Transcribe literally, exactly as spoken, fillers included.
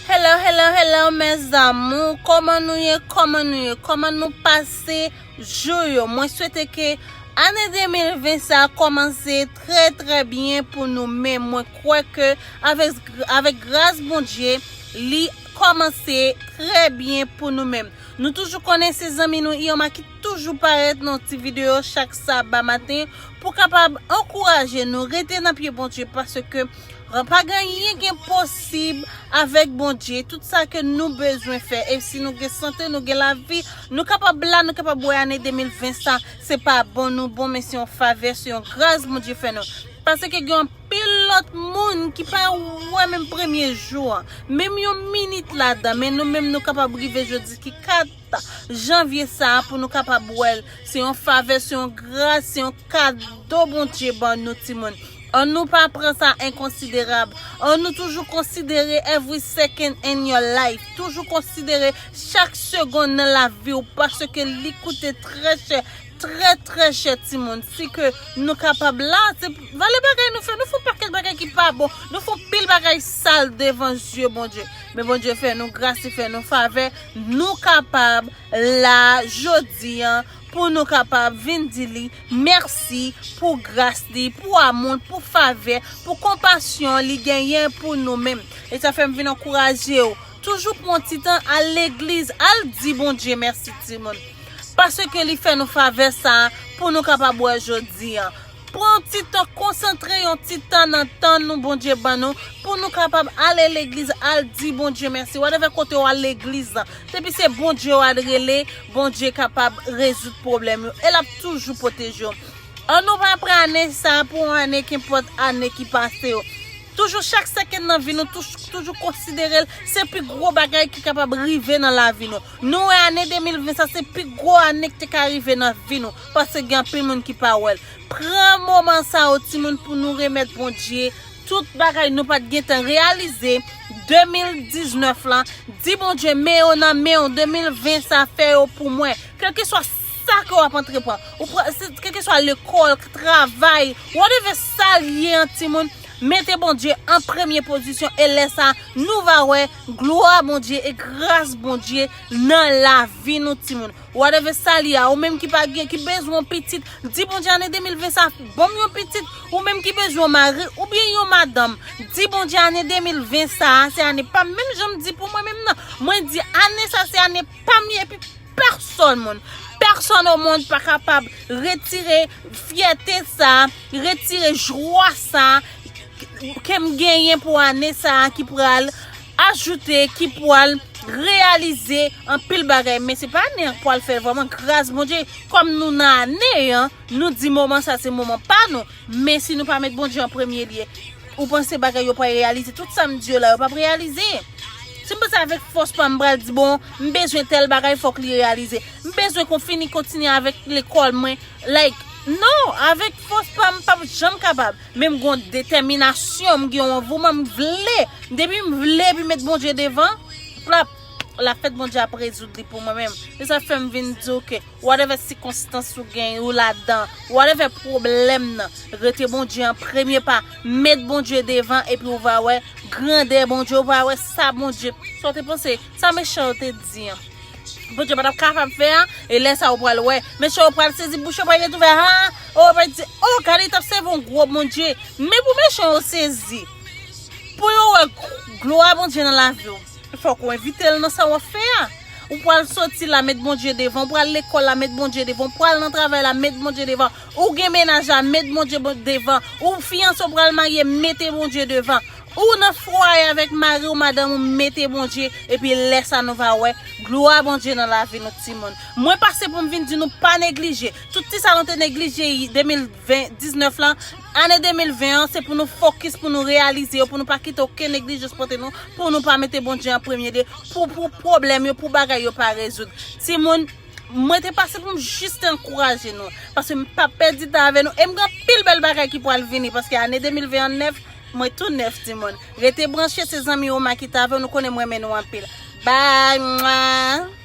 Hello, hello, hello, mes amours. Kòman nou ye? Kòman nou ye? Kòman nou pase jou yo? Mwen swete ke ane de mil ven sa kòmanse trè, trè byen pou nou menm. Mwen kwè ke avèk, avèk gras Bondye, li kòmanse trè byen pou nou menm. Nou toujou konnen se zanmi nou Irma ki toujou parèt nan ti videyo chak saba maten pou kapab ankouraje nou rete nan pye Bondye, paske pa gen anyen ki enposib avèk Bondye. Tout sa ke nou bezwen fè, e si nou gen sante, nou gen lavi, nou kapab la, nou kapab wè ane de mil ven sa, se pa bon nou bon, men se yon favè, se yon gras Bondye fè nou. Paske gen anpil lòt moun ki pa wè menm premye jou an, menm yon minit ladan, men nou menm nou kapab rive jodi ki kat janvye sa a pou nou kapab wè l. Se yon favè, se yon gras, se yon kado Bondye ban nou, timoun. An nou pa pran sa enkonsiderab. An nou toujou konsidere every second in your life. Toujou konsidere chak segonn nan lavi w, paske li koute trè chè, trè, trè chè, timoun. Si ke nou kapab la, se valè bagay nou fè, nou fè yon pakèt bagay ki pa bon, nou fè yon pil bagay sal devan zye Bondye. Men Bondye fè nou gras, li fè nou favè, nou kapab la jodi an pou nou kapab vin di li mèsi pou gras li, pou amou l, pou favè, pou konpasyon li genyen pou nou menm. E sa fè m vin ankouraje w. Toujou pran ti tan al legliz, al di Bondye mèsi, timoun. Paske li fè nou favè sa a pou nou kapab wè jodi an. Pran yon ti tan, konsantre yon ti tan nan tan nou Bondye ban nou, pou nou kapab ale legliz, al di Bondye mèsi. Whatever kote w al legliz la, depi se Bondye w al rele, Bondye kapab rezoud pwoblèm yo. E l ap toujou pwoteje w. An nou pa pran ane sa a pou yon ane, kenpòt ane ki pase yo. Toujou chak sekenn nan vi nou, touj-, toujou konsidere l se pi gwo bagay ki kapab rive nan lavi nou. Nou wè ane de mil ven sa, se pi gwo ane ki te ka rive nan vi nou, paske gen anpil moun ki pa wè l. Pran moman sa yo, timoun, pou nou remèt Bondye tout bagay nou pa t gentan reyalize de mil diznèf lan. Di Bondye, men yo nan men w, de mil ven sa, fè yo pou mwen. Kèlkeswa sa ke w ap antreprann, ou pran, se, kèlkeswa lekòl, travay, whatever sa l ye an, timoun, mete Bondye an premye pozisyon, e lè sa, nou va wè glwa Bondye e gras Bondye nan lavi nou, timoun. Whatever sa l ye a, ou menm ki pa gen, ki bezwen yon pitit, di Bondye ane de mil ven sa, ban m yon pitit. Ou menm ki bezwen yon mari oubyen yon madanm, di Bondye ane de mil ven sa, se ane pa m. Menm jan m di pou mwen menm nan, mwen di ane sa se ane pa m li, epi pèsonn moun, pèsonn o mond pa kapab retire fyète sa, retire jwa sa ke m genyen pou ane sa a ki pral ajoute, ki pral reyalize anpil bagay. Men se pa ane an k pral fè vrèman, gras Bondye, kòm nou nan ane an, nou di moman sa se moman pa nou. Men si nou pa met Bondye an premye lye, ou panse bagay yo pral reyalize? Tout sa m di yo la, yo p ap reyalize. Si m panse avèk fòs pa m, m pral di, bon, m bezwen tèl bagay, fòk li reyalize. M bezwen kon fini kontinye avèk lekòl mwen. Like, non, avèk fòs pa m, m p ap janm kapab. Men m gon detèminasyon, m gen yon vouman, m vle. Depi m vle, epi met Bondye devan, plap, la fèt Bondye ap rezoud li pou mwen menm. Se sa fè m vin di w ke whatever sikonstans ou gen, ou ladan, whatever pwoblèm nan, rete Bondye an premye pa, met Bondye devan, epi ou va wè grandè Bondye, ou va wè sa Bondye, sa w te panse, sa mechan yo te di an, Bondye pa t ap kapab fè a, e lè sa ou pral wè, mechan yo pral sezi, bouch yo pral ret ouvè, ha, o, yo pral di, o, gade, li t ap sèvi yon gwo Bondye, men pou mechan yo sezi, pou yo wè glwa Bondye nan lavi w. Fòk ou envite l nan sa w ap fè a. Ou pral soti la, met Bondye devan. Ou pral lekòl la, met Bondye devan. Ou pral nan travay la, met Bondye devan. Ou gen mennaj la, met Bondye bon-, devan. Ou fiyanse, ou pral marye, mete Bondye devan. Ou nan fwaye avèk mari w, madanm ou, mete Bondye. Epi lè sa nou va wè glwa Bondye nan lavi nou, timoun. Mwen pase pou m vin di nou pa neglije. Tout ti sa nou te neglije de mil ven, diznèf lan, ane de mil ven an, se pou nou fokis, pou nou reyalize yo, pou nou pa kite okenn neglijans pote nou, pou nou pa mete Bondye an premye lye, pou, pou pwoblèm yo, pou bagay yo pa rezoud. Timoun, mwen te pase pou m jis te ankouraje nou, paske m p ap pèdi tan avè nou, e m gen anpil bèl bagay ki pral vini, paske ane de mil ven an nèf, mwen tou nèf, timoun. Rete branche, se zanmi Oma ki t avè w, nou konnen m renmen nou anpil. Bye, mwa.